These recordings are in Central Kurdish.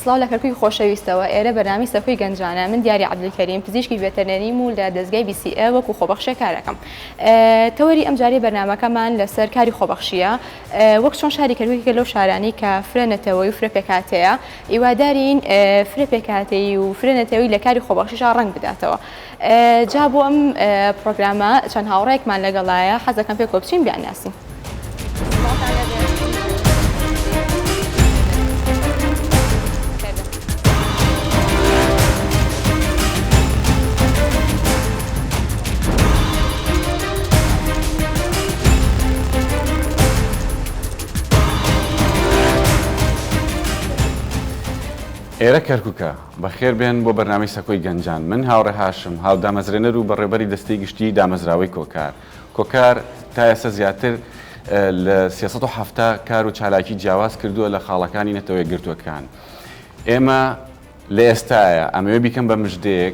سڵاو لە کەرکوکی خۆشەویستەوە، ئێرە بەرنامەی سەکۆی گەنجانە، من دیاری عەبدولکەریم، پزیشکی ڤێتەرنەریم و لە دەزگای BCA وەکو خۆبەخشێک کارەکەم. تەوەری ئەمجارەی بەرنامەکەمان لەسەر کاری خۆبەخشییە. وەک چۆن شاری کەرکوک یەکێکە لەو شارانەی کە فرە نەتەوەیی و فرە پێکهاتەیە، هیوادارین فرە پێکهاتەیی و فرە نەتەوەیی لە کاری خۆبەخشیشا ڕەنگ بداتەوە. جا بۆ ئەم پڕۆگرامە چەند هاوڕێیەکمان لەگەڵایە، حەز دەکەم پێکەوە بچین بیانناسین. ئێرە کەرکوکە. بەخێر بێن بۆ بەرنامەی سەکۆی گەنجان. من هاوڕێ هاشم، هاودامەزرێنەر و بەڕێوبەری دەستەی گشتیی دامەزراوەی کۆکار. کۆکار تا ئێستا زیاتر لە 370 کار و چالاکی جیاواز کردووە لە خاڵەکانی نەتەوە یەکگرتووەکان. ئێمە لە ئێستایا ئەمەوێ بیکەم بە مژدەیەک،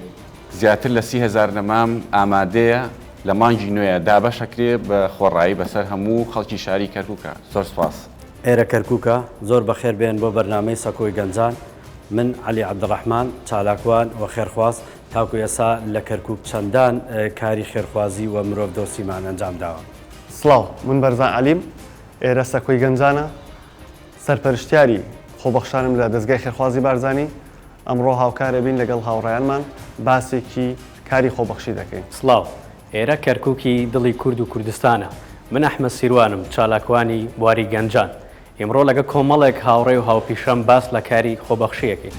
زیاتر لە 30 هەزار نەمام ئامادەیە لە مانگی نۆیە دابەش ئەکرێ بە خۆڕایی بەسەر هەموو خەڵکی شاری کەرکوکا. زۆر سوپاس. ئێرە کەرکوکە، زۆر بەخێر بێن بۆ بەرنامەی سەکۆی گەنجان. من عەلی عەبدولڕەحمان، چالاکوان و خێرخواز، تاکو ئێستا لە کەرکوک چەندان کاری خێرخوازی و مرۆڤ دۆستیمان ئەنجام داوە. سڵاو، من بەرزان عەلیم، ئێرە سەکۆی گەنجانە، سەرپەرشتیاری خۆبەخشانم لە دەزگای خێرخوازی بارزانی، ئەمڕۆ هاوکار ئەبین لەگەڵ هاوڕێیانمان باسێکی کاری خۆبەخشی دەکەین. سڵاو، ئێرە کەرکوکی دڵی کورد و کوردستانە، من ئەحمەد سیروانم، چالاکوانی بواری گەنجان، ئیمڕۆ لەگە کۆمەڵێک هاوڕێ و هاوپیشەم باس لە کاری خۆبەخشی ئەکەین.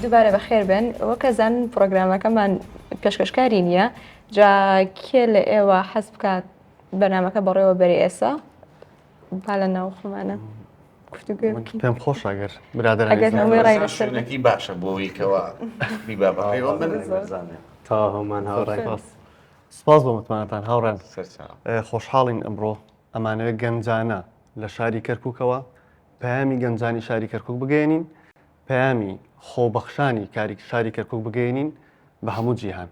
دووبارە بەخێر بێن وەک ئەزانن پڕۆگرامەکەمان پێشکەشکاری نییە جا کێ لە ئێوە حەز بکات بەرنامەکە بەڕێوە بەرێ ئێسا با لە ناو خۆمانە گفتوگۆ بکەین. پێم خۆشە گەر برادەرانی ئەگەر هەمووی ڕای لەسەر بێت. شوێنەکەی باشە بۆ ئەوەی کەوا بیبا بەڕێوە من تەواو هەموومان هاوڕای. سپاس سپاس بۆ متمانەتان هاوڕێیان. سەرچاو. خۆشحاڵین ئەمڕۆ ئەمانەوێت گەنجانە لە شاری کەرکووکەوە پەیامی گەنجانی شاری کەرکووک بگەیەنین، پەیامی خۆبەخشانی کاری شاری کەرکووک بگەیەنین بە هەموو جیهان.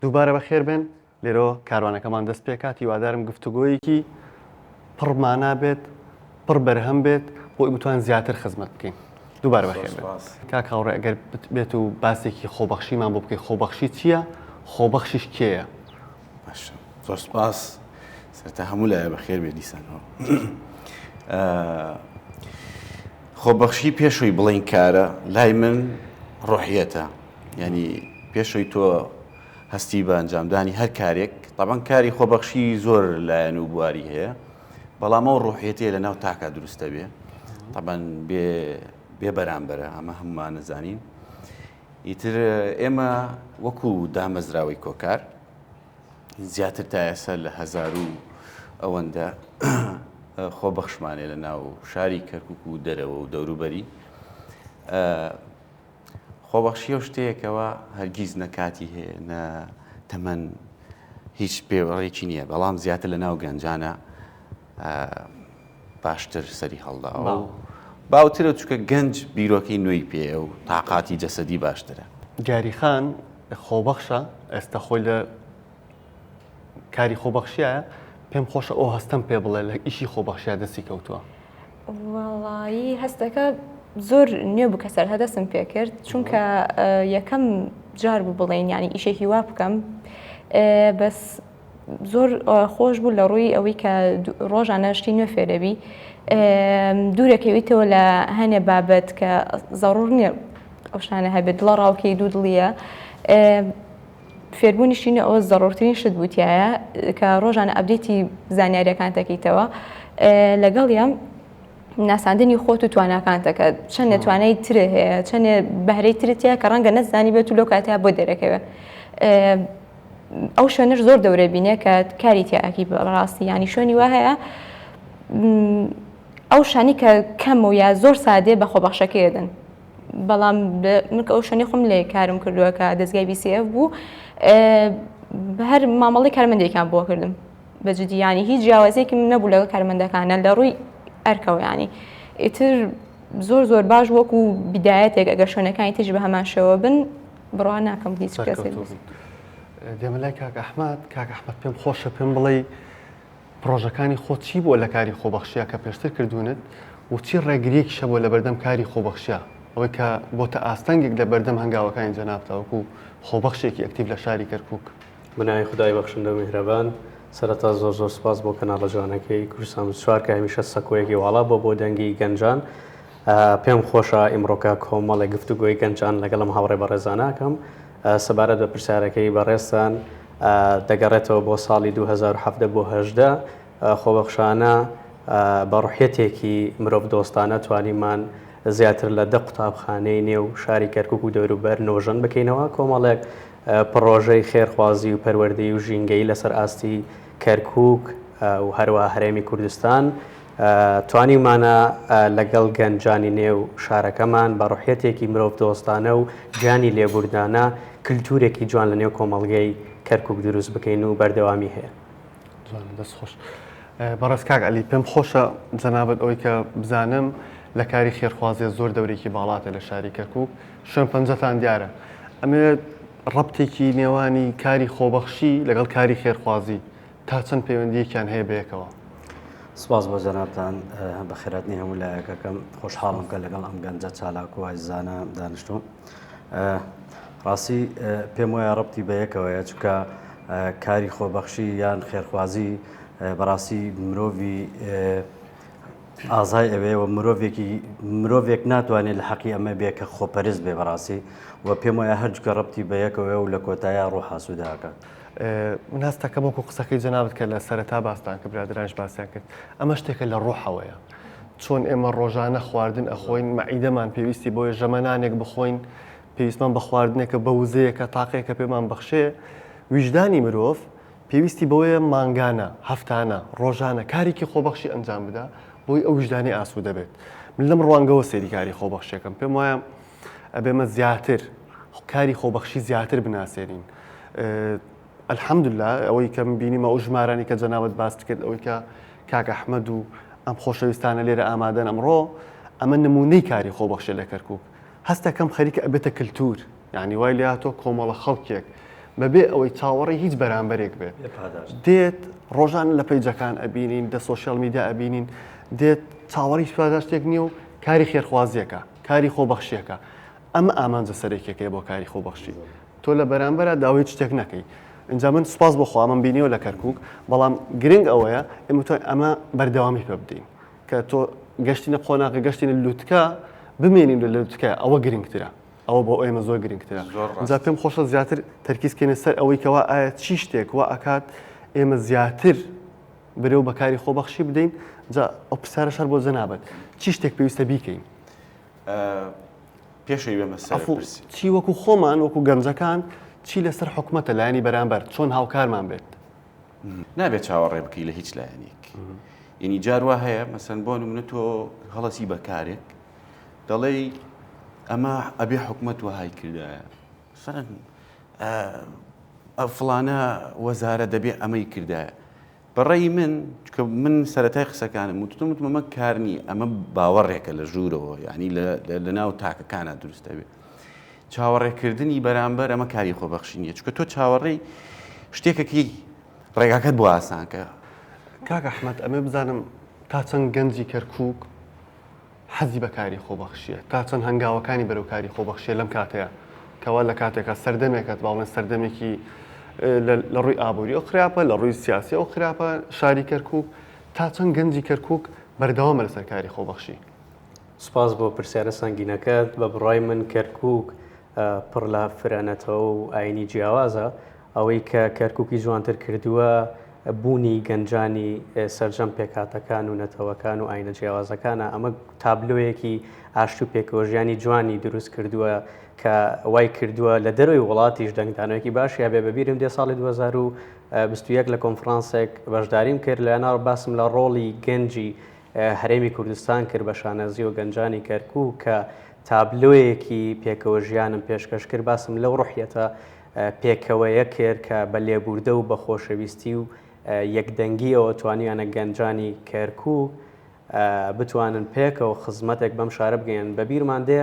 دووبارە بەخێر بێن، لێرەوە کاروانەکەمان دەست پێکات، هیوادارم گفتوگۆیەکی پڕ مانا بێت، پڕ بەرهەم بێت، بۆ ئەوەی بتوانین زیاتر خزمەت بکەین. دووبارە بەخێر بێن. کاک هاوڕێ ئەگەر بێت و باسێکی خۆبەخشیمان بۆ بکەی، خۆبەخشی چییە؟ خۆبەخشیش کێیە؟ باشە زۆر سپاس. سەرەتا هەموو لایە بەخێر بێ دیسانەوە. خۆبەخشی پێشەوەی بڵێین کارە لای من ڕۆحیەتە یعنی پێشەوەی تۆ هەستی بە ئەنجامدانی هەر کارێک تاوان کاری خۆبەخشی زۆر لایەن و بواری هەیە بەڵام ئەو ڕۆحیەتەیە لە ناو تاکە دروستە بێ تاوان بێ بێ بەرامبەرە ئەمە هەمومان نەزانین ئیتر ئێمە وەکو دامەزراوەی کۆکار زیاتر تا ئێستا لە هەزار و ئەوەندە خۆبەخشمانێ لە ناو شاری کەرکک و دەرەوە و دەوروبەری خۆبەخشی ئەو شتەیەکەوە هەرگیز نە کاتی هەیە نە تەمەن هیچ پێوەڕێکی نییە بەڵام زیاتر لە ناو گەنجانە باشتر سەری هەڵداوە و باوترە چکە گەنج بیرۆکەی نوێی پێیە و تاقاتی جەسەدی باشترە. دیاری خان خۆبەخشە ئێستا خۆی لە کاری خۆبەخشیایە پێم خۆشە ئەو هەستەم پێ بڵێ لە ئیشی خۆبەخشیا دەستی کەوتووە. وەڵایی هەستەکە زۆر نوێ بوو کە سەرەتا دەستم پێ کرد چونکە یەکەم جار بوو بڵێین یانی ئیشێکی وا بکەم بەس زۆر خۆش بوو لە ڕووی ئەوەی کە ڕۆژانە شتی نوێ فێرەبی دوورەکەویتەوە لە هەنێ بابەت کە زەڕور نییە ئەو شتانە هەبێت دڵە ڕاوکەی دوو دڵیە فێربوونی شتی نوێ ئەوە زەڕورترین شت بوو تیایە کە ڕۆژانە update ی زانیاریەکان دەکەیتەوە لەگەڵیان ناساندنی خۆت و تواناکانتە کە چەندێ توانای تر هەیە چەندێ بەهرەی ترت هەیە کە ڕەنگە نەزانی بێت و لەو کاتەیە بۆ دەرەکەوێت ئەو شوێنەش زۆر دەورە بینێ کە کاری تیاکی بەڕاستی ینی شوێنی وا هەیە ئەو شانی کە کەم و یا زۆر سادێ بە خۆبەخشەکەی دەن بەڵام من کە ئەو شوێنی خۆم لێ کارم کردووە کە دەستگای BCF بوو هەر مامەڵی کارمەندێکیان بۆ کردم. بە جدی یانی هیچ جیاوازیەکی من نەبوو لەگەڵ کارمەندەکانە لە ڕووی ئەرکەوە یانی ئیتر زۆر زۆر باش وەکو بیدایەتێک ئەگەر شوێنەکانی تریش بە هەمان شێوە بن بڕوا ناکەم هیچ کەسێک دێمە لای کاک ئەحمد کاک ئەحمد پێم خۆشە پێم بڵێ پرۆژەکانی خۆ چی بووە لە کاری خۆبەخشیە کە پێشتر کردوونت و چی ڕێگریەکیشە بۆ لە بەردەم کاری خۆبەخشیە ئەوەی کە بۆتە ئاستەنگێک لە بەردەم هەنگاوەکانی جەنابتا وەکو خۆبەخشێکی ئەکتیڤ لە شاری کەرکک. بەناوی خودای بەخشندە و میهرەبان، سەرەتا زۆر زۆر سوپاس بۆ کەناڵە جوانەکەی کوردستان 24 کە هەمیشە سەکۆیەکی واڵا بۆ بۆ دەنگی گەنجان. پێم خۆشە ئیمڕۆکە کۆمەڵێک گفتوگۆی گەنجان لەگەڵم هاوڕێ بەڕێزاناکەم سەبارەت بە پرسیارەکەی بەڕێزتان دەگەڕێتەوە بۆ ساڵی 2017 بۆ 18 خۆبەخشانە بە ڕوحیەتێکی مرۆڤدۆستانە توانیمان زیاتر لە دە قوتابخانەی نێو شاری کەرکوک و دەوروبەر نۆژەن بکەینەوە کۆمەڵێک پڕۆژەی خێرخوازی و پەروەردەیی و ژینگەیی لەسەر ئاستی کەرکوک و هەروەها هەرێمی کوردستان توانیومانە لەگەڵ گەنجانی نێو شارەکەمان بە ڕوحیەتێکی مرۆڤدۆستانە و گیانی لێبوردانە کلتورێکی جوان لە نێو کۆمەڵگەی کەرکوک دروست بکەین و بەردەوامی هەیە. جوانە دەست خۆش. بەڕێز کاک عەلی پێم خۆشە جەنابت ئەوەی کە بزانم لە کاری خێرخوازیە زۆر دەورێکی باڵاتە لە شاری کەرکوک شوێن پەنجەتان دیارە ئەمەوێت ڕەبتێکی نێوانی کاری خۆبەخشی لەگەڵ کاری خێرخوازی تا چەند پەیوەندیەکیان هەیە بەیەکەوە؟ سپاس بۆ جەنابتان بەخێراتنی هەموو لایەکەکەم خۆشحاڵم کە لەگەڵ ئەم گەنجە چالاک و ئازیزانە دانیشتوم ڕاستی پێم وایە ڕەبتی بە یەکەوەیە چونکە کاری خۆبەخشی یان خێرخوازی بەڕاستی مرۆڤی ئازای ئەوێ و مرۆڤێکی مرۆڤێک ناتوانێت لە حەقی ئەمە بێ کە خۆپەرست بێ بەڕاستی و پێم وایە هەرجوکە ڕەبتی بە یەکەوەیە و لە کۆتاییا ڕۆح ئاسوودەکات. من هەستەکەم وەکو قسەکەی جەنابت کە لە سەرەتا باستان کرد برادەرانیش باسیان کرد ئەمە شتێکە لە ڕۆحەوەیە چۆن ئێمە ڕۆژانە خواردن ئەخۆین مەعیدەمان پێویستی بۆیە ژەمە نانێک بخۆین پێویستمان بە خواردنێکە بە وزەیەکە تاقێکە پێمان بەخشێ ویژدانی مرۆڤ پێویستی بەوەیە مانگانە، هەفتانە، ڕۆژانە کارێکی خۆبەخشی ئەنجام بدا بۆی ئەو ویژدانی ئاسوودە بێت. من لەم ڕوانگەوە سەیری کاری خۆبەخشیەکەم. پێم وایە ئەبێ ئێمە زیاتر کاری خۆبەخشی زیاتر بناسێنین. الحمدللە ئەوەی کە من بینیمە ئەو ژمارانی کە جەنابت باست کرد ئەوەی کە کاک ئەحمەد و ئەم خۆشەویستانە لێرە ئامادەن ئەمڕۆ ئەمە نمونەی کاری خۆبەخشیە لە کەرکوک. هەستەکەم خەریکە ئەبێتە کلتور. یانی وای لێهاتووە کۆمەڵە خەڵکێک بەبێ ئەوەی چاوەڕێی هیچ بەرامبەرێک بێت دێت ڕۆژانە لە پەیجەکان ئەبینین دە سۆشیال میدیا ئەبینین دێت چاوەڕی هیچ پاداشتێک نییە و کاری خێرخوازیەکە کاری خۆبەخشیەکە ئەمە ئامانجە سەرەکیەکەی بۆ کاری خۆبەخشی تۆ لە بەرامبەرا داوای هیچ شتێک نەکەی اینجا من سوپاس بۆ خوا من بینیوە لە کەرکک بەڵام گرنگ ئەوەیە ئێمە تۆ ئەمە بەردەوامی پێ بدەین کە تۆ گەشتینە قۆناغە گەشتینە لوتکە بمێنین لە لوتکە ئەوە گرنگترە ئەوە بۆ ئێمە زۆر گرنگترە جا پێم خۆشە زیاتر تەرکیز کەینە سەر ئەوەی کەوا ئایا چی شتێک وا ئەکات ئێمە زیاتر برەو بەکاری خۆبەخشی بدەین جا ئەو پرسیارەش هەر بۆ جەنابت چی شتێک پێویستە بیکەین پێشەوی بێمە سەر چی وەکو خۆمان وەکو گەنجەکان چی لەسەر حکومەتە لایەنی بەرامبەر چۆن هاوکارمان بێت نابێت چاوەڕێ بکەی لە هیچ لایەنێک یعنی جار وا هەیە مەسەن بۆ نمونە تۆ هەڵەسی بە کارێک دەڵێی ئەمە ئەبێ حکومەت وەهای کردایە مەسەلەن فڵانە وەزارە دەبێ ئەمەی کردایە بەڕێی من کە من سەتای قسەکانم وتم وتم ئەمە کار نییە ئەمە باوەڕێکە لە ژوورەوە یعنی لە ناو تاکەکانە دروستە بێ چاوەڕێکردنی بەرامبەر ئەمە کاری خۆبەخشی نییە چونکە تۆ چاوەڕێی شتێکەکەی ڕێگاکەت بۆ ئاسانکە کاک ئەحمەد ئەمە بزانم تا چەند گەنجی کەرکک حەزی بە کاری خۆبەخشییە، تا چەند هەنگاوەکانی بەرەو کاری خۆبەخشییە لەم کاتەیا، کەوا لە کاتێکا سەردەمێکە با بڵێن سەردەمێکی لە ڕووی ئابووریەوە خراپە، لە ڕووی سیاسیەوە خراپە شاری کەرکووک، تا چەند گەنجی کەرکووک بەردەوامە لەسەر کاری خۆبەخشی؟ سوپاس بۆ پرسیارە سەنگینەکەت، بە بڕوای من کەرکووک پڕ لە فرە نەتەوە و ئایینی جیاوازە، ئەوەی کە کەرکوکی جوانتر کردووە بوونی گەنجانی سەرجەم پێکهاتەکان و نەتەوەکان و ئاینە جیاوازەکانە، ئەمە تابلۆیەکی ئاشتی و پێکەوەژیانی جوانی دروست کردووە کە وای کردووە لە دەرەوەی وڵاتیش دەنگدانەوەیەکی باشی هەبێ. بە بیرم دێ ساڵی 2021 لە کۆنفرانسێک بەشداریم کرد، لەناو باسم لە ڕۆڵی گەنجی هەرێمی کوردستان کرد بە شانازی و گەنجانی کەرکوک کە تابلۆیەکی پێکەوەژیانم پێشکەش کرد، باسم لەو ڕوحیەتە پێکەوەیە کرد کە بە لێبوردە و بە خۆشەویستی و یەکدەنگیەوە توانیانە گەنجانی کەرکوک بتوانن پێکەوە خزمەتێک بەم شارە بگەیەنن. بە بیرمان دێ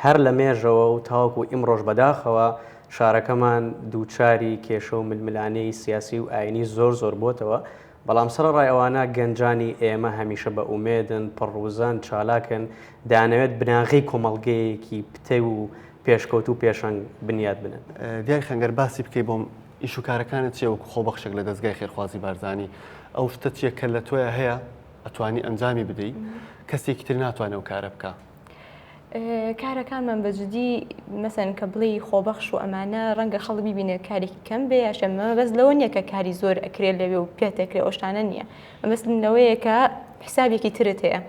هەر لە مێژەوە و تاوەکو ئیمڕۆش بەداخەوە شارەکەمان دووچاری کێشە و ململانێی سیاسی و ئاینی زۆر زۆر بۆتەوە، بەڵام سەرەڕای ئەوانە گەنجانی ئێمە هەمیشە بە ئومێدن، پڕ وزەن، چالاکن، دەیانەوێت بناغەی کۆمەڵگەیەکی پتەو و پێشکەوتوو و پێشەنگ بنیات بنێن. دیار خان گەر باسی بکەی بۆم ئیش و کارەکانت چیە وەکو خۆبەخشێک لە دەزگای خێرخوازی بارزانی ئەو شتە چیە کە لە تۆیا هەیە ئەتوانی ئەنجامی بدەی کەسێکی تر ناتوانێ ئەو کارە بکا؟ کارەکانمان بە جدی مەسەن کە بڵێی خۆبەخش و ئەمانە ڕەنگە خەڵک بیبینێ کارێکی کەم بێ یاشە مەبەست لەوە نییە کە کاری زۆر ئەکرێ لەوێ و پێتەکرێ ئەو شتانە نییە مەبەستم لەوەیە کە حسابێکی ترت هەیە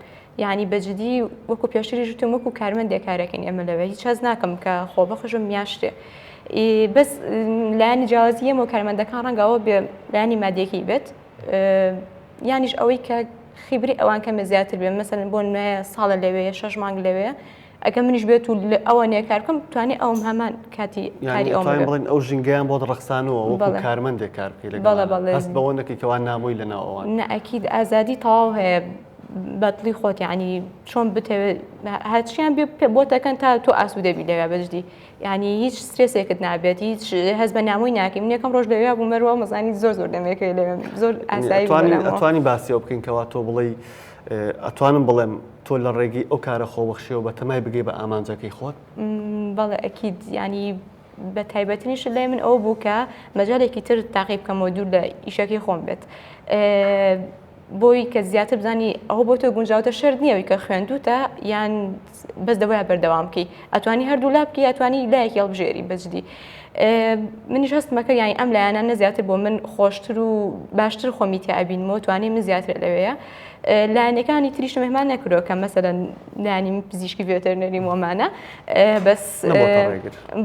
یعنی بە جدی وەکو پێشتریش وتم وەکو کارمەندێک کارەکەین ئێمە لەوێ هیچ هەست ناکەم کە خۆبەخشم یا شتێ بەس لایەنی جیاوازی ئێمە و کارمەندەکان ڕەنگە ئەوە بێ لایەنی مادیەکەی بێت یانیش ئەوەی کە خیبری ئەوان کەمێ زیاتر بێ مەسەلەن بۆ نمایە ساڵە لەوێ شەش مانگ لەوێ ئەگە منیش بێت و ئەوە نیە کار بکەم توانێ ئەوم هەمان کاتی کاری ئەوم بێ. بڵێن ئەو ژینگەیان بۆت ڕەخسانەوە وەکو کارمەندێک کار بکەی لەگەڵ بەڵێ بەڵێ هەست بەوە نەکەی کەوا نامۆی لەناو ئەوان. نا ئەکید ئازادی تەواو هەیە بەدڵی خۆت یانی چۆن بتەوێت هەرچیان بێ بۆت ئەکەن تا تۆ ئاسوودە بی لەوێ بەجدی یانی هیچ سترێسێکت نابێت هیچ هەست بە نامۆی ناکەی من یەکەم ڕۆژ لەوێ بووم مەروا مەزانی زۆر زۆر دەمێکەی لەوێم زۆر ئاسایی بوو بەلامەوە. ئەتوانی باسی ئەو بکەین کەوا تۆ بڵێی ئەتوانم بڵێم تۆ لە ڕێگەی ئەو کارە خۆبەخشیەوە بەتەمای بگەی بە ئامانجەکەی خۆت؟ بەڵێ ئەکید یانی بە تایبەتنیش لای من ئەوە بوو کە مەجالێکی تر تاقی بکەمەوە دوور لە ئیشەکەی خۆم بێت. بۆی کە زیاتر بزانی ئەوە بۆ تۆ گونجاوتە شەرت نییە ئەوی کە خوێندوتە یان بەس دەوەیا بەردەوام بکەی ئەتوانی هەردوو لا بکەی ئەتوانی لایەکی هەڵبژێری بەجدی منیش هەستمەکە یانی ئەم لایەنانە زیاتر بۆ من خۆشتر و باشتر خۆمی تیا ئەبینمەوە توانی من زیاتر لەوەیە لایەنەکانی تریشم مهمان نەکردەوە کە مەسەلەن لایەنی من پزیشکی ڤێتەرنەریم وەمانە بەس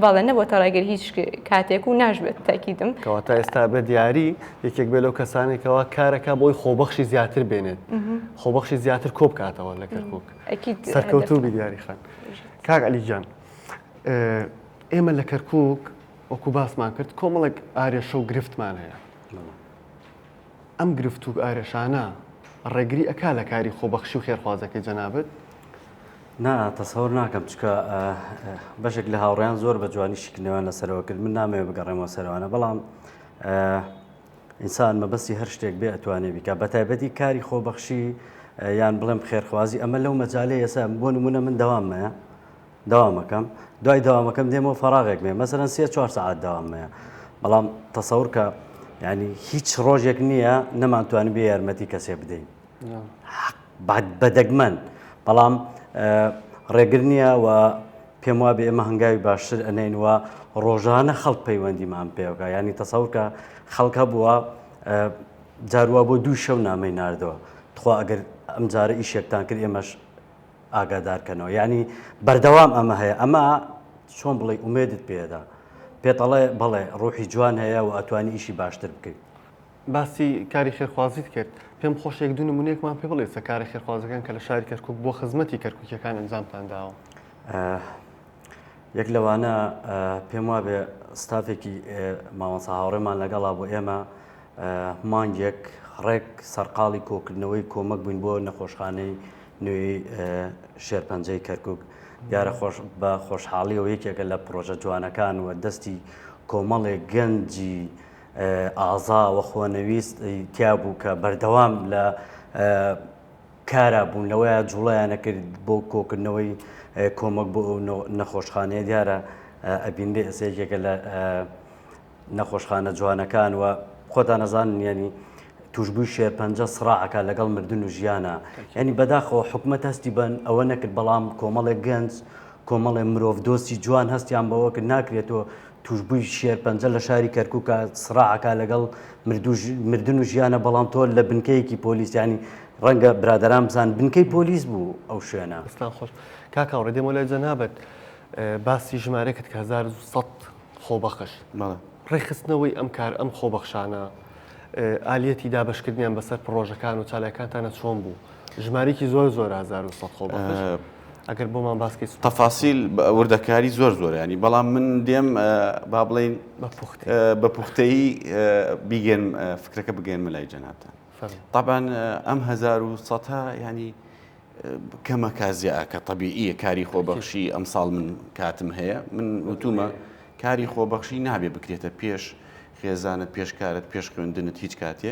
بەڵێ نەبۆتە ڕێگر هیچ کاتێک و ناشبێت تاکیدم کەواتە ئێستا بە دیاری یەکێک بێ لەو کەسانێکەوە کارەکە بۆی خۆبەخشی زیاتر بێنێت خۆبەخشی زیاتر کۆبکاتەوە لە کەرکک سەرکەوتوو بی دیاری خان کاک عەلی گیان ئێمە لە کەرکک وەکو باسمان کرد کۆمەڵێک ئارێشە و گرفتمان هەیە ئەم گرفت و ئارێشانە ڕێگری ئەکا لە کاری خۆبەخشی و خێرخوازەکەی جەنابت؟ نا تەسەور ناکەم چکە بەشێک لە هاوڕیان زۆر بە جوانی شیکردنەوەیان لەسەرەوە کرد من نامەوێت بگەڕێمەوە سەرەوانە بەڵام ئینسان مەبەستی هەر شتێک بێ ئەتوانێ بیکا بە تایبەتی کاری خۆبەخشی یان بڵێم خێرخوازی ئەمە لەو مەجالەی ئێستا بۆ نمونە من دەواممەیە دەوامەکەم دوای دەوامەکەم دێمەوە فەراغێک مێ مەسەرەن سێ چوار سەعات دەواممەیە بەڵام تەسەور کە ینی هیچ ڕۆژێک نییە نەمانتوانی بێ یارمەتی کەسێ بدەین بە دەگمەن بەڵام ڕێگر نییە و پێم وابێ ئێمە هەنگاوی باشتر ئەنین و ڕۆژانە خەڵک پەیوەندیمان پێوەکە ینی تەسەورکە خەڵک هەبووە جاروا بۆ دوو شەو نامەی ناردەوە تخوا ئەگەر ئەم جارە ئیشێکتان کرد ئێمەش ئاگادارکەنەوە یعنی بەردەوام ئەمە هەیە ئەمە چۆن بڵێ ئومێدت پێدا پێتەڵێ بەڵێ ڕوحی جوان هەیە و ئەتوانی ئیشی باشتر بکەیت باسی کاری خێرخوازیت کرد، پێم خۆشە یەک دوو نمونەیەکمان پێ بڵێیت سەر کارە خێرخوازەکان کە لە شاری کەرکوک بۆ خزمەتی کەرکوکیەکان ئەنجامتان داوە. یەک لەوانە پێم وابێ ستافێکی مامۆستا هاوڕێمان لەگەڵا بۆ ئێمە مانگێک ڕێک سەرقاڵی کۆکردنەوەی کۆمەک بووین بۆ نەخۆشخانەی نوێی شێرپەنجەی کەرکک دیارە خۆش بە خۆشحاڵیەوە یەکێکە لە پرۆژە جوانەکان و دەستی کۆمەڵێک گەنجی ئازا و خۆنەویست تیا بوو کە بەردەوام لە کارا بوون لەوەیە جوڵەیان نەکرد بۆ کۆکردنەوەی کۆمەک بۆ ئەو نەخۆشخانەیە دیارە ئەبینرێ ئێستا یەکێکە لە نەخۆشخانە جوانەکان و خۆتان ئەزانن ینی توشببووی شێرپەنجە سڕاعەکە لەگەڵ مردن و ژیانە ینی بەداخەوە حکومەت هەستی بن ئەوە نەکرد بەڵام کۆمەڵێک گەنج کۆمەڵێ مرۆڤ دۆستی جوان هەستیان بەوە کرد ناکرێتەوە توشبووی شێرپەنجە لە شاری کەرکوکە سڕاعەکە لەگەڵ مردن و ژیانە بەڵام تۆ لە بنکەیەکی پۆلیس ینی ڕەنگە برادران بزان بنکەی پۆلیس بوو ئەو شوێنە. دەستان خۆش کاک هاوڕێ دێمەوە لای جەنابت باسی ژمارەکت کە 1100 خۆبەخش ڕێکخستنەوەی ئەم کار ئەم خۆبەخشانە ئالیەتی دابەشکردنیان بەسەر پڕۆژەکان و چالاکانتانە چۆن بوو ژمارێکی زۆر زۆر 1100 خۆبەخش. ئەگەر بۆمان باس کەی سوپاس. تەفاسیل وردەکاری زۆر زۆرە یانی بەڵام من دێم با بڵێین بە پوختەیی بیگەن فکرەکە بگەێنمە لای جەنابتان. تەبعەن ئەم 1100 ینی کەمە کازیاکە طببیعیە کاری خۆبەخشی ئەمساڵ من کاتم هەیە من وتومە کاری خۆبەخشی نابێ بکرێتە پێش خێزانت پێش کارت پێش خوێندنت هیچ کاتێ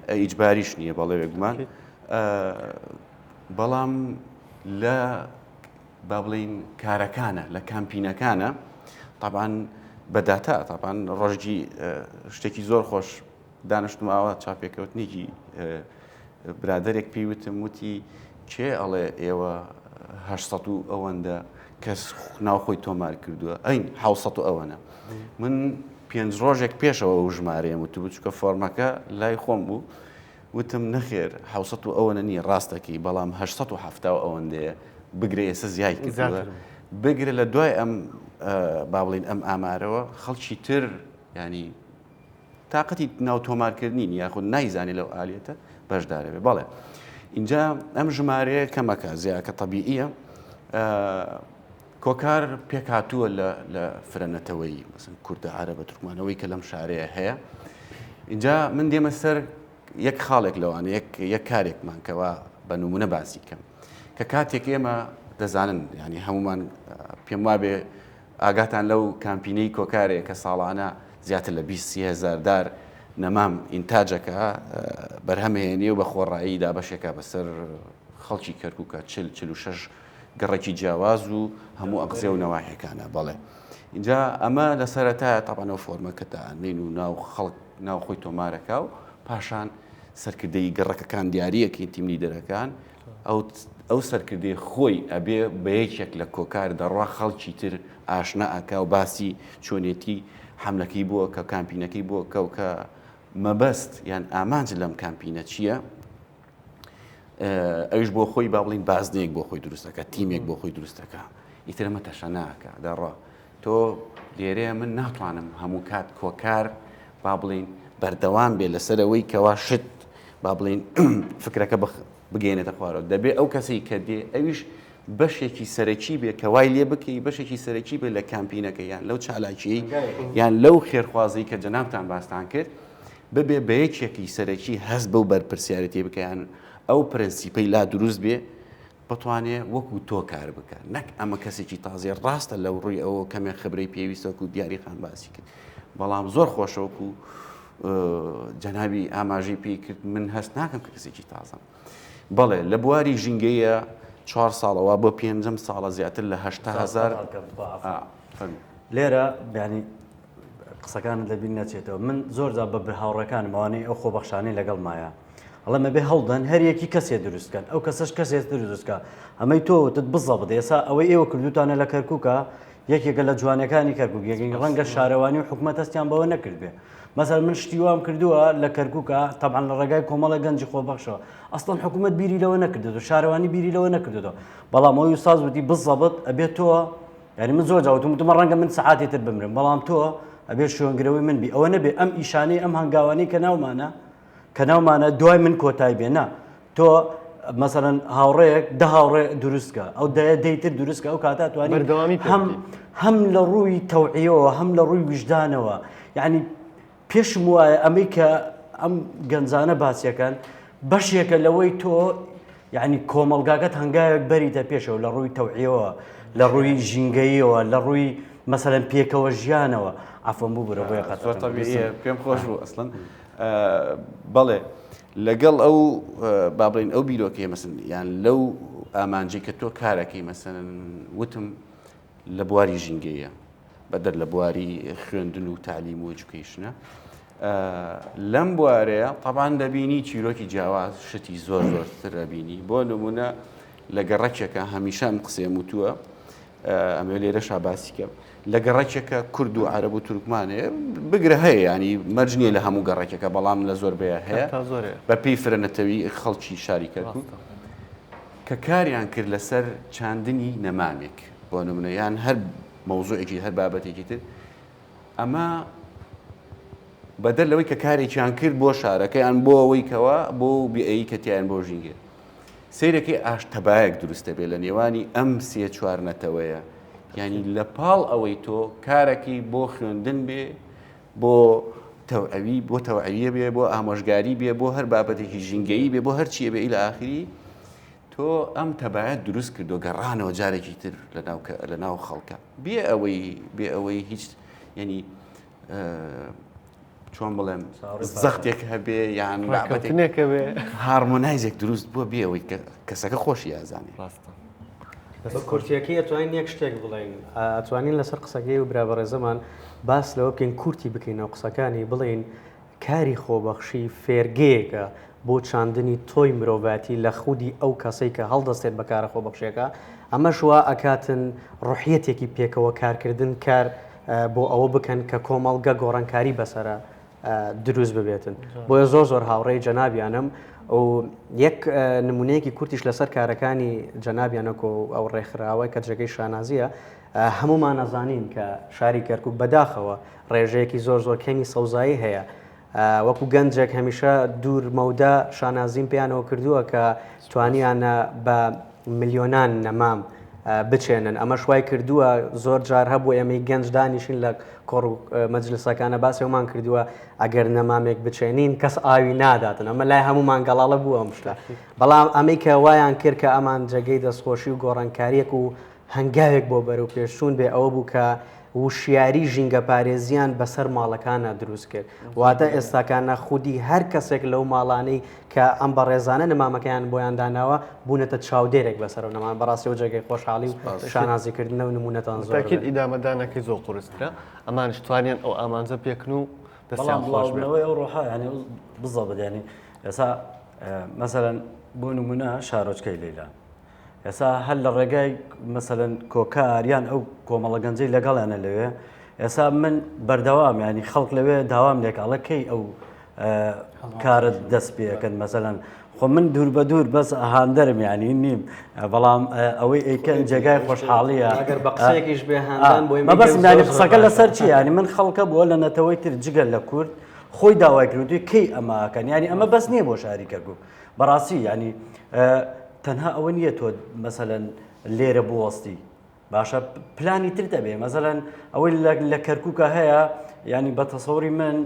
ئیجباریش نییە بەڵێ بێگومان بەڵام لە با بڵین کارەکانە لە کامپینەکانە طبعاان بەداتا طبعاان ڕۆژگی شتێکی زۆر خۆش دانشتم ئاوا چاپێکەوتنێکی برادەرێک پێی وتم وتی کێ ئەڵێ ئێوە 800 و ئەوەندە کەس ناو خۆی تۆمار کردووە ئەین 600 و ئەوەنە من پێنج ڕۆژێک پێشەوە ئەو ژمارەیەم وتبوو چکە فۆرمەکە لای خۆم بوو وتم نەخێر 600 و ئەوەنە نییە ڕاستەکەی بەڵام 870 و ئەوەندەیە بگرە ئێستا زیای کردووە بگرە لە دوای ئەم با بڵین ئەم ئامارەوە خەڵکی تر ینی تاقەتی ناو تۆمارکردنی نیە یاخود نایزانێ لەو ئالیەتە بەشدارە بێ بەڵێ اینجا ئەم ژمارەیە کەمەکە زیاکە طبیعیە کۆکار پێکهاتووە لە لە فرەنەتەوەیی مەسن کوردە عربە تورکمانەوەی کە لەم شارەیە هەیە اینجا من دێمە سەر یەک خاڵێک لەوانە یەک یەک کارێکمان کەوا بە نمونە باسی کەم کە کاتێک ئێمە دەزانن ینی هەمومان پێم وابێ ئاگاتان لەو کامپینەی کۆکارەیە کە ساڵانە زیاتر لە 20 هزار دار نەمام ئینتاجەکە بەرهەمهێنێ و بە خۆڕایی دابەشێکە بەسەر خەڵکی کەرکووکە 40 46 گەڕەکی جیاواز و هەموو ئەقزێ و نەواحەکانە بەڵێ اینجا ئەمە لە سەرەتایە تاپانەوە فۆرمە کە دانین و ناو خەڵک ناو خۆی تۆمارەکە و پاشان سەرکردەی گەڕەکەکان دیاریەکەین team leader ەکان ئەو سەرکردەی خۆی ئەبێ بە یەکێک لە کۆکار دەڕوا خەڵکی تر ئاشنا ئەکا و باسی چۆنێتی حەملەکەی بووە کە کامپینەکەی بووە کە و کە مەبەست یان ئامانج لەم کامپینە چییە ئەویش بۆ خۆی با بڵین بازنەیەک بۆ خۆی دروستەکە تیمێک بۆ خۆی دروستەکە ئیتر ئەمە تەشەناکە دەڕوا تۆ لێرەیە من ناتوانم هەموو کات کۆکار با بڵین بەردەوام بێ لەسەر ئەوەی کەوا شت با بڵین فکرەکە بگەێنێتە خوارەوە دەبێ ئەو کەسەی کە دێ ئەویش بەشێکی سەرەکی بێ کە وای لێ بکەی بەشێکی سەرەکی بێ لە کامپینەکە یان لەو چالاکیی یان لەو خێرخوازی کە جەنابتان باستان کرد ببێ بە یەکێکی سەرەکی هەست بەو بەرپرسیارەتی بکەیان ئەو پرەنسیپەی لا دروست بێ بتوانێ وەکو تۆ کار بکە نەک ئەمە کەسێکی تازەیە ڕاستە لەو ڕووی ئەوە کەمێک خبرەی پێویستە وەکو دیاری خان باسی کرد بەڵام زۆر خۆشە وەکو جەنابی ئاماژەی پێی کرد من هەست ناکەم کە کەسێکی تازەم بەڵێ لە بواری ژینگەیە چوار ساڵەوە بۆ پێنجەم ساڵە زیاتر لە هزار لێرە بیانی قسەکانت لەبیر نەچێتەوە من زۆر جا بە هاوڕێکانم ئەوانەی ئەو خۆبەخشانەی لەگەڵمایە ئەڵێم ئەبێ هەوڵدەن هەر یەکی کەسێ دروست کەن ئەو کەسەش کەسێ دروست کە ئەمەی تۆ وتت بزەبت ئێسا ئەوەی ئێوە کردوتانە لە کەرکووکە یەکێکە لە جوانەکانی کەرکوک یەکێک ڕەنگە شارەوانی و حکومەت هەستیان بەوە نەکردبێ مەسەل من شتی وام کردووە لە کەرکووکە تەبعەن لە ڕێگای کۆمەڵە گەنجی خۆبەخشەوە ئەسڵەن حکوومەت بیری لەوە نەکردێتەوە شارەوانی بیری لەوە نەکردێتەوە بەڵام ئەوی ساز وتی بزەبت ئەبێت تۆ یعنی من زۆر جا وتم وتم ڕەنگە من سەعاتی تر بمرم بەڵام تۆ ئەبێ شوێنگرەوەی من بی ئەوە نەبێ ئەم ئیشانەی ئەم هەنگاوانەی کە ناومانە کە ناومانە دوای من کۆتای بێ نا تۆ مەسەلەن هاوڕێیەک دە هاوڕێ دروستکە ئەو دەیە دەی تر دروستکە ئەو کاتە توانی بەردەوامی پێ هەم بدەیت. هەم لە ڕووی تەوعیەوە هەم لە ڕووی ویژدانەوە یعنی پێشم وایە ئەمەی کە ئەم گەنجانە باسیەکەن بەشێکە لەوەی تۆ یعنی کۆمەڵگاکەت هەنگاوێک بەریتە پێشەوە لە ڕووی تەوعیەوە لە ڕووی ژینگەیەوە لە ڕووی مەسەلەن پێکەوە ژیانەوە عەفوەن ببورە بۆیە زۆر قەتەکەم تەبیعیە پێم خۆش بوو ئەسڵەن بەڵێ لەگەڵ ئەو با بڵێین ئەو بیرۆکەیە مەسن یان لەو ئامانجی کە تۆ کارەکەی مەسەن وتم لە بواری ژینگەیە بەدەر لە بواری خوێندن و تعلیم و education ە لەم بوارەیە طبعا دەبینی چیرۆکی جیاواز شتی زۆر زۆرتر دەبینی بۆ نمونە لە گەڕەکێکە هەمیشە ئەم قسەیەم وتووە ئەمەوێ لێرەشا باسی کەم لە گەڕەکێکە کورد و عەرەب و تورکمان هەیە بگرە هەیە ینی مەرج نییە لە هەموو گەڕەکێکە بەڵام لە زۆربەیە هەیە تا زۆرەیە بە پێی فرە نەتەوی خەڵکی شاری کەرکوک کە کاریان کرد لەسەر چاندنی نەمامێک بۆ نمونە یان هەر مەوزوعێکی هەر بابەتێکی تر ئەمە بەدەر لەوەی کە کارێکیان کرد بۆ شارەکەیان بۆ ئەوەی کەوا بۆ بێئەی کە تیان بۆ ژینگە. سەیرەکەی ئاش تەبایەک دروست دەبێت لە نێوانی ئەم سێ چوار نەتەوەیە یعنی لە پاڵ ئەوەی تۆ کارەکەی بۆ خوێندن بێ بۆ تەوعەوی بۆ تەوعەویە بێ بۆ ئامۆژگاری بێ بۆ هەر بابەتێکی ژینگەیی بێ بۆ هەرچیە بێ ئیلە ئاخری تۆ ئەم تەبایەت دروست کردو گەڕانەوە جارێکی تر لە ناو خەڵکە بێ ئەوەی بێ ئەوەی هیچ یعنی چۆن بڵێم زەختێک هەبێ یان بابەتێکە بێ harmonize ێک دروست بووە بێ ئەوەی کە کەسەکە خۆشی ئازانێ ڕاستە. بە کورتیەکەی ئەتوانین یەک شتێک بڵێین ئەتوانین لەسەر قسەکەی و برا بەڕێزەمان باس لەوە بکەین کورتی بکەینەوە قسەکانی بڵێین کاری خۆبەخشی فێرگەیەکە بۆ چاندنی تۆی مرۆڤایەتی لە خودی ئەو کەسەی کە هەڵدەستێت بە کارە خۆبەخشیەکە ئەمەش وا ئەکاتن ڕوحیەتێکی پێکەوە کارکردن کار بۆ ئەوە بکەن کە کۆمەڵگە گۆڕانکاری بەسەرە دروست ببێتن بۆیە زۆر زۆر هاوڕێی جەنابیانم و یەک نمونەیەکی کورتیش لەسەر کارەکانی جەنابیانەکۆ ئەو ڕێکخراوە کە جێگەی شانازیە هەمومان ئەزانین کە شاری کەرکک بەداخەوە ڕێژەیەکی زۆر زۆر کەمی سەوزایی هەیە وەکو گەنجێک هەمیشە دوور مەودا شانازیم پێیانەوە کردووە کە توانیانە بە ملیۆنان نەمام بچێنن ئەمەش وای کردووە زۆر جار هەبوو ئێمەی گەنج دانیشین لە کۆڕ و مەجلسەکانە باسی ئەومان کردووە ئەگەر نەمامێک بچێنین کەس ئاوی ناداتن ئەمە لای هەمومان گەڵاڵە بووە ئەم شتە بەڵام ئەمەی کە وایان کرد کە ئەمان جێگەی دەستخۆشی و گۆڕانکاریەک و هەنگاوێک بۆ بەرەو پێشچوون بێ ئەوە بوو کە وشیاری ژینگەپارێزیان بەسەر ماڵەکانە دروست کرد واتە ئێستاکانە خودی هەر کەسێک لەو ماڵانەی کە ئەم بەڕێزانە نەمامەکەیان بۆیان داناوە بوونەتە چاودێرێک بەسەر و نەمان بەڕاستی و جێگەی خۆشحاڵی و شانازیکردنە و نمونەتان زۆر تاکید ئیدامەدانەکەی زۆر قورسترە ئەمانش توانیان ئەو ئامانجە پێکن و دەستیان خۆش بێت. بڵاوبوونەوەی ئەو ڕۆحە یعنی بزەبت یعنی ئێستا مەسەلەن بۆ نمونە شارۆچکەی لەیلا ئێستا هەر لە ڕێگای مەسەلەن کۆکار یان ئەو کۆمەڵە گەنجەی لەگەڵیانە لەوێ ئێستا من بەردەوام ینی خەڵک لەوێ داوام لێک ئەڵە کەی ئەو کارت دەست پێەکەن مەسەلەن خۆ من دوور بە دوور بەس هاندەرم ینی نیم بەڵام ئەوەی ئەیکەن جێگای خۆشحاڵیە ئەگەر بە قسەیەکیش بێ هاندان بۆ مەبەست ینی قسەکە لەسەر چی ینی من خەڵکە بووە لە نەتەوەی تر جگەل لە کورد خۆی داوای کردوی کەی ئەماکەن ینی ئەمە بەس نییە بۆ شاری کەرکک بەڕاستی ینی تەنها ئەوە نییە تۆ مەسەلەن لێرە بوەستی باشە پلانی تر دەبێ مەسەلەن ئەوەی لە کەرکووکە هەیە ینی بە تەسەوری من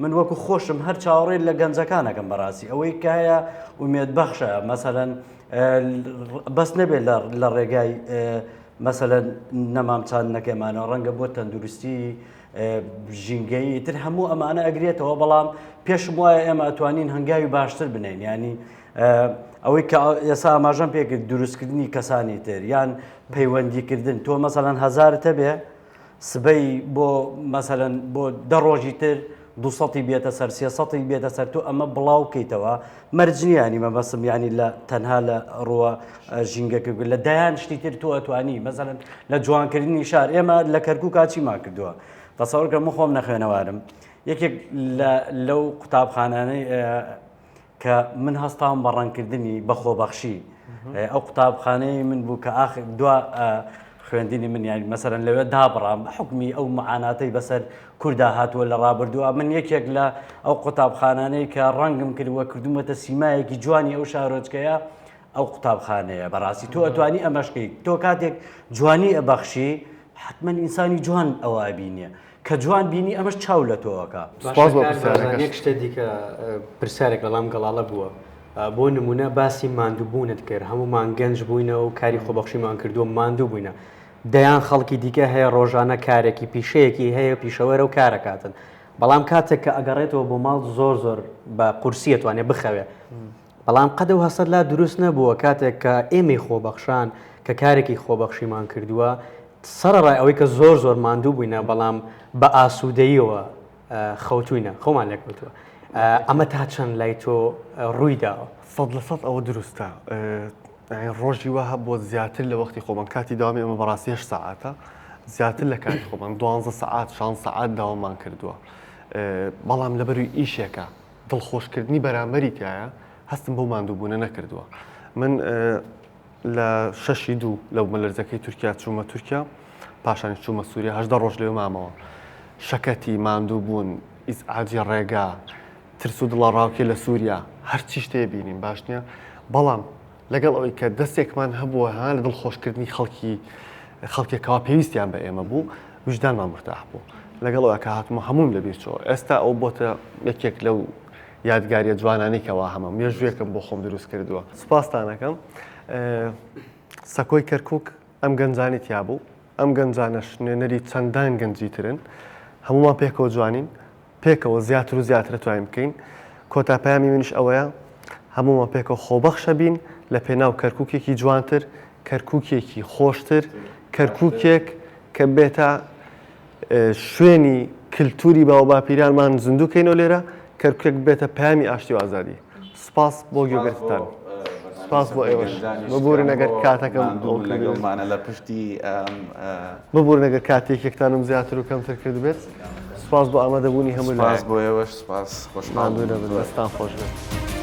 من وەکو خۆشم هەر چاوەڕێ لە گەنجەکانەکەم بەڕاستی ئەوەی کە هەیە ئومێد بەخشە مەسەلەن بەس نەبێت لە ڕێگای مەسەلەن نەمام چاندنەکەمانەوە ڕەنگە بۆ تەندروستی ژینگەیی تر هەموو ئەمانە ئەگرێتەوە بەڵام پێشم وایە ئێمە ئەتوانین هەنگاوی باشتر بنین ینی ئەوەی کە ئێسا ئاماژەم پێکرد دروستکردنی کەسانی تر یان پەیوەندیکردن تۆ مەسەلەن هەزارت هەبێ سبەی بۆ مەسەلەن بۆ دە ڕۆژی تر دوسەتی بێتە سەر سێسەتی بێتە سەر تۆ ئەمە بڵاو کەیتەوە مەرج نییە ینی مەبەستم ینی لە تەنها لە ڕووە ژینگەکە لە دەیان شتی تر تۆ ئەتوانی مەسەلەن لە جوانکردنی شار ئێمە لە کەرکووکا چیمان کردووە تەسەوەرکە من خۆم نەخوێنەوارم یەکێک لەو قوتابخانانەی کە من هەستاوم بە ڕەنگکردنی بە خۆبەخشی ئەو قوتابخانەی من بوو کە ئاخ دوا خوێندنی من یانی مەسەرەن لەوێ دابڕام بە حکمی ئەو معاناتەی بەسەر کوردا هاتووە لە ڕابردووە من یەکێک لە ئەو قوتابخانانەی کە ڕەنگم کردووە کردومەتە سیمایەکی جوانی ئەو شارۆچکەیە ئەو قوتابخانەیە بەڕاستی تۆ ئەتوانی ئەمەشکەیت تۆ کاتێک جوانی ئەبەخشی حتمما ئینسانی جوان ئەوە ئەبینێ کە جوان بینی ئەمەش چاو لە تۆ ئەکا. سوپاس بۆ پرسیارەکەشت. یەک شتێ دیکە پرسیارێک لەڵام گەڵاڵە بووە بۆ نمونە باسی ماندووبوونت کرد هەموومان گەنج بووینە و کاری خۆبەخشیمان کردووە ماندوو بووینە دەیان خەڵکی دیکە هەیە ڕۆژانە کارێکی پیشەیەکی هەیە پیشەوەرە و کارەکاتن بەڵام کاتێک کە ئەگەڕێتەوە بۆ ماڵ زۆر زۆر بە قورسیە توانێ بخەوێ بەڵام قەد ئەو هەستەت لا دروست نەبووە کاتێک کە ئێمەی خۆبەخشان کە کارێکی خۆبەخشیمان کردووە سەرەڕای ئەوەی کە زۆر زۆر ماندوو بووینە بەڵام بە ئاسوودەییەوە خەوتوینە خۆمان لێکەوتووە ئەمە تا چەند لای تۆ ڕووی داوە؟ 100% ئەوە دروستە ڕۆژی وا هەبووە زیاتر لە وەختی خۆمان کاتی داوامی ئەمە بەڕاستی هەشت سەعاتە زیاتر لە کاتی خۆمان دوانزە سەعات شان سەعات داوامان کردووە بەڵام لەبەروی ئیشێکە دڵخۆشکردنی بەرامبەری تایە هەستم بەو ماندووبوونە نەکردووە من لە شەشی دوو لە بوومەلەرزەکەی تورکیا چوومە تورکیا پاشانیش چوومە سووریا 18 ڕۆژ لەوێ مامەوە شەکەتی ماندووبوون ئیزعاجی ڕێگا ترس و دڵەڕاوکێ لە سووریا هەرچی شتێ بینیم باش نییە بەڵام. لەگەڵ ئەوەی کە دەستێکمان هەبووە ها لە دڵخۆشکردنی خەڵکی خەڵکێکەوە پێویستیان بە ئێمە بوو ویژدانمان مرتاح بوو لەگەڵ ئەوە کە هاتمە هەمووم لەبیر چۆ ئێستا ئەو بۆتە یەکێک لەو یادگاریە جوانانەی کەوا هەمە مێژوویەکم بۆ خۆم دروست کردووە سوپاستانەکەم سەکۆی کەرکک ئەم گەنجانی تیا بوو ئەم گەنجانەش نوێنەری چەندان گەنجی ترن هەمومان پێکەوە جوانین پێکەوە زیاتر و زیاتر توانین بکەین کۆتا پەیامی منیش ئەوەیە هەمومان پێکەوە خۆبەخشە بین لە پێناو کەرکوکێکی جوانتر کەرکوکێکی خۆشتر کەرکوکێک کە بێتە شوێنی کلتوری باوباپیرانمان زیندوو کەینەوە لێرە کەرکوکێک بێتە پەیامی ئاشتی و ئازادی سپاس بۆ گوێگرتتان سپاس بۆ ئێوەش ببورن ئەگەر کاتەکەم لەگەڵمانە لە پشتی ببورن ئەگەر کاتێکێکتانم زیاتر و کەمتر کردبێت سپاس بۆ ئامادەبوونی هەموو سپاس بۆ ئێوەش سپاس خۆشحاڵ ماندوو نەبن دەستان خۆش بێت.